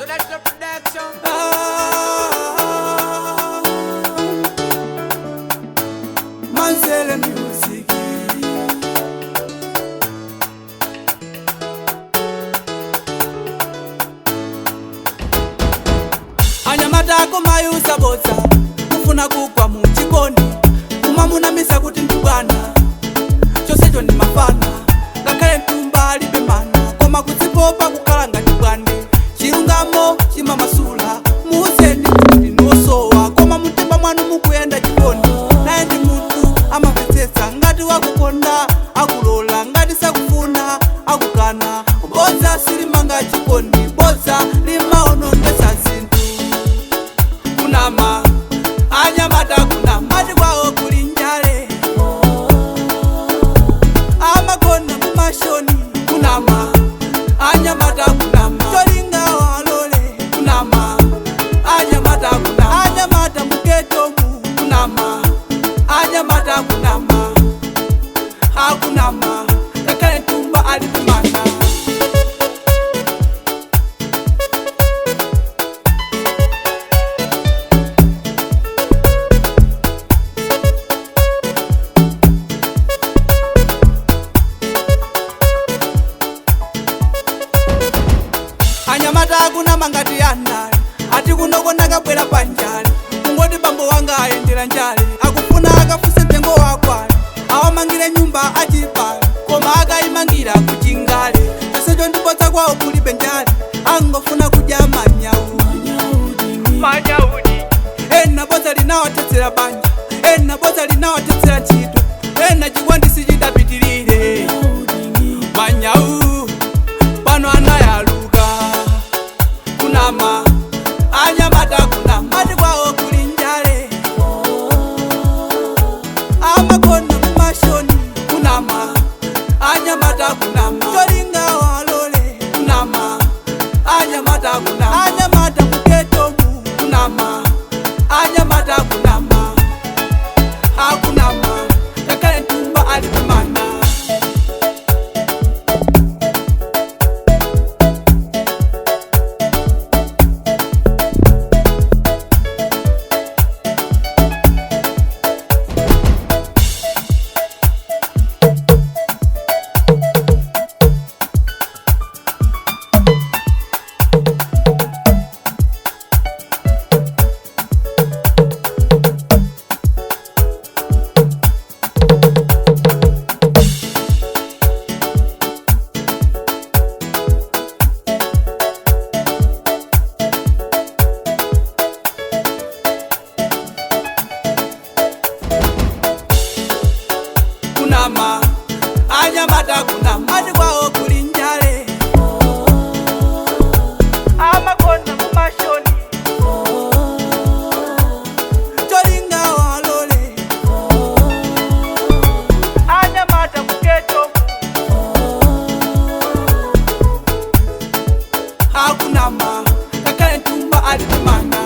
So that's the production. Manzele music. Anyamata ako mayusa botsa kufuna kugwa mu chikondi kumamunamisa kuti ndi bwana chonsecho ndi mafana ngakhale mtumba alibe mana koma kudzipopa kukhala ngati bwande chilungamo chimamasula muuzeni kuti ndinosowa koma mumtima mwanu mukuyenda chikondi naye ndi munthu amamvetsetsa ngati wakukonda akulola ngati sakufuna akukana bodza silimanga chikondi bodza limaonongesa zinthu kunama anyamata kunama ati kwawo kuli njale amakona mumashoni kunama anyamata kunama cholinga walole kunama anyamata kunama anyamata muketomu kunama anyamata kunama akunama ngakhale ntumba ali kumana. Anyamata akunama ngati anali ati kunokona kabwera panjale kungoti bambo wanga ayendera njale akufuna akafuse mtengo wakwale awamangire nyumba achipale koma akayimangira kuchingale chonsecho ndibodza kwawo kulibe njale angofuna kudya manyawu Manyaudi. Ena bodza linawathetsera banja, ena bodza linawathetsera ntchito, ena chikondi sichidapitirire. Manyawu pano anayaluka kunama anyamata kunama ati kwawo kuli njale amakona mumashoni kunama anyamata kunama cholinga walole kunama anyamata kunama anyamata muketomu kunama anyamata kunama akunama ngakhale ntumba ali kumana. Kunama anyamata kunama ati kwawo kuli njale amakona mumashoni cholinga walole anyamata muketomu akunama ngakhale ntumba ali kumana.